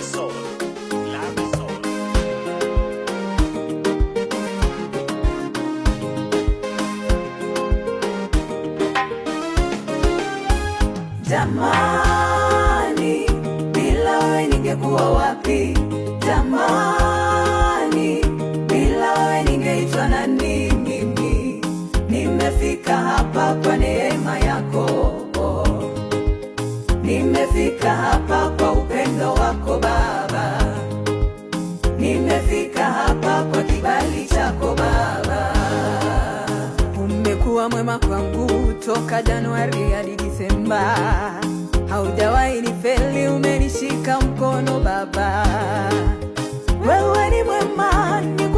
Larry Soul. Larry Soul. Jamani, bila wewe ningekuwa wapi? Jamani, bila wewe ningeitwa nani mimi? Nimefika hapa kwa neema yako, nimefika hapa kwa upendo wako Baba, nimefika hapa kwa kibali chako Baba. Umekuwa mwema kwangu toka Januari hadi Disemba, haujawahi nifeli, umenishika mkono Baba. Wewe ni mwema, ni